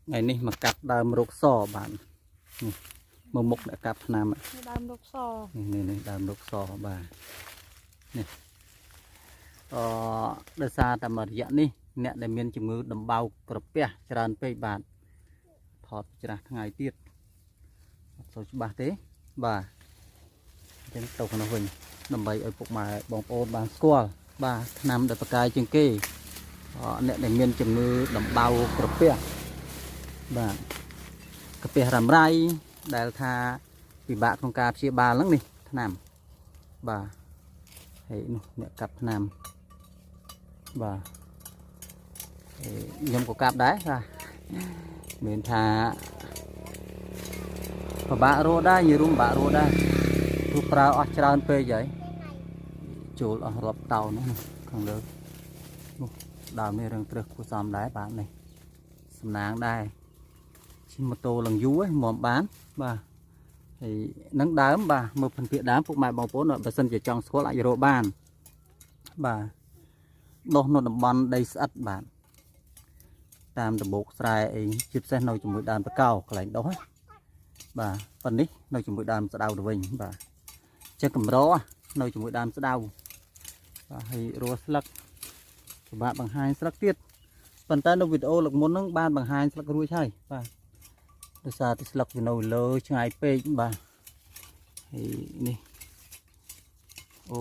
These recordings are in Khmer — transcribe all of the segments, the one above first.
ថ្ងៃនេះមកកាត់ដើមរោគសបាទនេះមកមុខអ្នកកាត់ថ្នាំ នេះដើមលោកស នេះនេះនេះដើមរោគសបាទនេះអឺដោយសារតែមួយរយៈនេះអ្នកដែលមានជំងឺដំបៅក្រពះច្រើនពេកបាទថតច្រាស់ថ្ងៃទៀតអត់សូវច្បាស់ទេបាទអញ្ចឹងទៅក្នុងវិញដើម្បីឲ្យពុកម៉ែបងប្អូនបានស្គាល់បាទថ្នាំដែលប្រកាយជាងគេអ្នកដែលមានជំងឺដំបៅក្រពះបាទក្រពះរ៉ាំរ៉ៃដែលថាពិបាកក្នុងការព្យាបាលហ្នឹងនេះថ្នាំបាទហើយនោះអ្នកកាប់ថ្នាំបាទហើយខ្ញុំក៏កាប់ដែរបាទមានថាពិបាករស់ដែរញរួមពិបាករស់ដែរព្រោះប្រើអស់ច្រើនពេកហើយចូលអស់រាប់តោននោះខាងលើនោះដើមនេះរឿងត្រឹសគួរសមដែរបាទនេះសំណាងដែរជិះម៉ូតូឡើងយូរឯងមុំបានបាទហើយនឹងដើមបាទមើលភិនភាកដើមពុកម៉ែបងប្អូនបើសិនជាចង់ស្គាល់អាចរកបានបាទដុះនៅតំបន់ដីស្អិតបាទតាមដបោកស្រែអីជាពិសេសនៅជាមួយដើមតកោកន្លែងដុះណាបាទប៉ុន្នេះនៅជាមួយដើមស្ដៅទៅវិញបាទចឹងកម្រនៅជាមួយដើមស្ដៅបាទហើយរស់ស្លឹកពិបាកបង្ហាញស្លឹកទៀតប៉ុន្តែនៅវីដេអូលើកមុនហ្នឹងបានបង្ហាញស្លឹករួចហើយបាទដោយសារតែស្លឹកវានៅលើឆ្ងាយពេកបាទហើយនេះអូ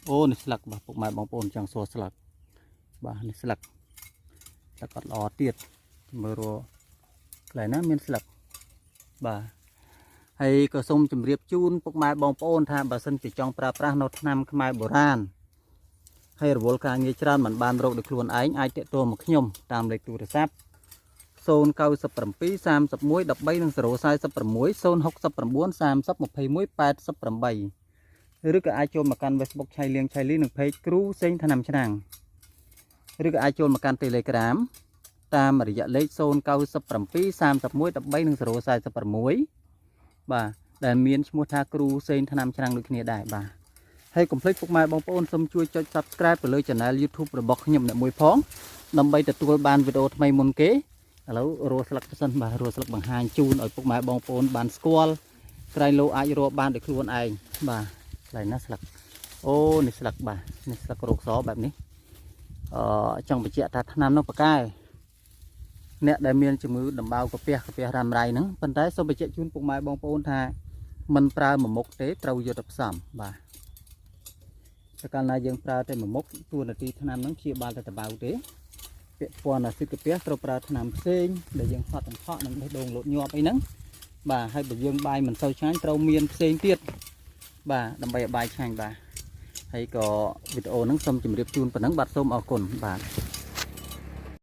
អូនេះស្លឹកបាទពុកម៉ែបងប្អូនចង់សួរស្លឹកបាទនេះស្លឹកស្លឹកអត់ល្អទៀតមើលរកកន្លែងណាមានស្លឹកបាទហើយក៏សូមជម្រាបជូនពុកម៉ែបងប្អូនថាបើសិនជាចង់ប្រើប្រាស់នៅថ្នាំខ្មែរបុរាណហើយរវល់ការងារច្រើនមិនបានរកដោយខ្លួនឯងអាចទាក់ទងមកខ្ញុំតាមលេខទូរស័ព្ទ097 31 13និង046 069 30 21 88ឬក៏អាចចូលមកកាន់ Facebook ឆៃលៀងឆៃលីនិង Page គ្រូសេងថ្នាំឆ្នាំងឬក៏អាចចូលមកកាន់ Telegram តាមរយៈលេខ097 31 13និង046បាទដែលមានឈ្មោះថាគ្រូសេងថ្នាំឆ្នាំងដូចគ្នាដែរបាទហើយកុំភ្លេចពុកម៉ែបងប្អូនសូមជួយចុច Subscribe ទៅលើ Channel YouTube របស់ខ្ញុំអ្នកមួយផងដើម្បីទទួលបានវីដេអូថ្មីមុនគេឥឡូវរស់ស្លឹកសិនបាទរស់ស្លឹកបង្ហាញជូនឲ្យពុកម៉ែបងប្អូនបានស្គាល់ក្រែងលោអាចរកបានដោយខ្លួនឯងបាទកន្លែងណាស្លឹកអូនេះស្លឹកបាទនេះស្លឹករោគសបែបនេះអឺចង់បញ្ជាក់ថាថ្នាំនោះប្រកែអ្នកដែលមានជំងឺដំបៅកាពះកាពះរ៉ាំរ៉ៃហ្នឹងប៉ុន្តែសូមបញ្ជាក់ជូនពុកម៉ែបងប្អូនថាមិនប្រើមួយមុខទេត្រូវយកទៅផ្សំបាទតែកាលណាយើងប្រើតែមួយមុខតួនាទីថ្នាំហ្នឹងព្យាបាលតែដំបៅទេពាក់ព័ន្ធអាស៊ីតកាពះត្រូវប្រើថ្នាំផ្សេងដែលយើងហត់អង្ខក់និងបេះដូងលោតញាប់អីហ្នឹងបាទហើយបើយើងបាយមិនសូវឆ្ងាញ់ត្រូវមានផ្សេងទៀតបាទដើម្បីឲ្យបាយឆ្ងាញ់បាទហើយក៏វីដេអូហ្នឹងសូមជម្រាបជូនប៉ុណ្ណឹងបាទសូមអរគុណបាទ។